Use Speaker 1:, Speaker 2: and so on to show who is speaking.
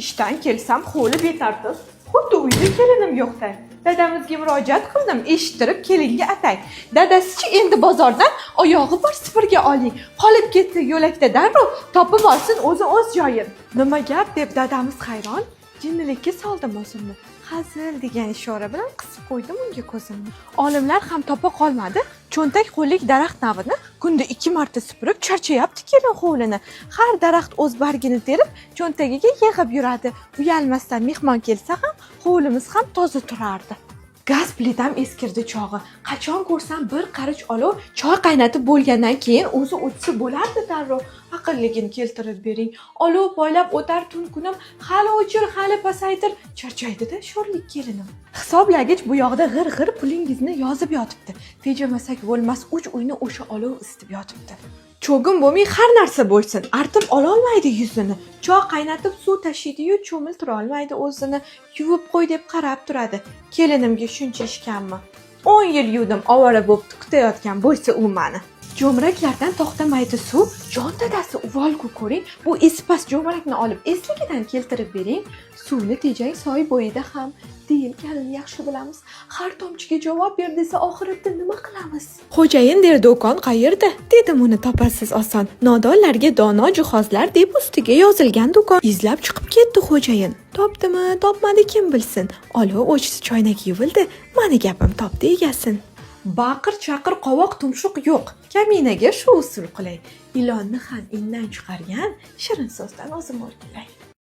Speaker 1: Ishdan kelsam, hovli betartib, xuddi uyda kelinim yo'qday. Dadamizga murojaat qildim, eshittirib kelinga atay. Dadasichi, endi bozordan oyog'i bor supurgi oling. Qolib ketdi yo'lakda, darrov topib olsin o'zi o'z joyin. Nima gap, deb dadamiz hayron, jinnilikka soldim o'zimni. Hazil degan ishora bilan qisib qo'ydim unga ko'zimni. Olimlar ham topa qolmadi cho'ntak qo'llik daraxt navini. Kunda ikki marta supurib charchayapti kelin hovlini. Har daraxt o'z bargini terib, cho'ntagiga yig'ib yuradi. Uyalmasdan mehmon kelsa ham, hovlimiz ham toza turardi. Gaz plitam eskirdi chog'i. Qachon ko'rsam bir qarich olov. Choy qaynatib bo'lgandan keyin o'zi o'chsa bo'lardi darrov. Aqlligini keltirib bering. Olov poylab o'tar tun kunim. Hali o'chir, hali pasaytir. Charchaydi-da sho'rlik kelinim. Hisoblagich bu yoqda g'ir g'ir pulingizni yozib yotibdi. Tejamasak bo'lmas, uch uyni o'sha olov isitib yotibdi. Cho'gim bo'lmay har narsa bo'lsin, artib ololmaydi yuzini. Choy qaynatib suv tashiydi-yu, cho'miltira olmaydi o'zini. Yuvib qo'y deb qarab turadi. Kelinimga shuncha ish kammi? 10 yil yuvdim, ovora bo'pti kutayotgan bo'lsa u mani. Jo'mraklardan to'xtamaydi suv. Jon dadasi, uvol-ku, ko'ring. Bu esipas jo'mrakni olib esligidan keltirib bering. Suvni tejang soy bo'yida ham deyilganini yaxshi bilamiz. Har tomchiga javob ber desa, oxiratda nima qilamiz? Xo'jayin der, do'kon qayerda? Dedim, uni topasiz oson. Nodonlarga dono jihozlar deb ustiga yozilgan do'kon. Izlab chiqib ketdi xo'jayin. Topdimi, topmadi, kim bilsin. Olov o'chdi, choynak yuvildi. Mani gapim topdi egasin. Baqir chaqir, qovoq tumshuq yo'q. Kaminaga shu usul qulay. Ilonni ham indan chiqargan shirin so'zdan o'zim o'rgilay.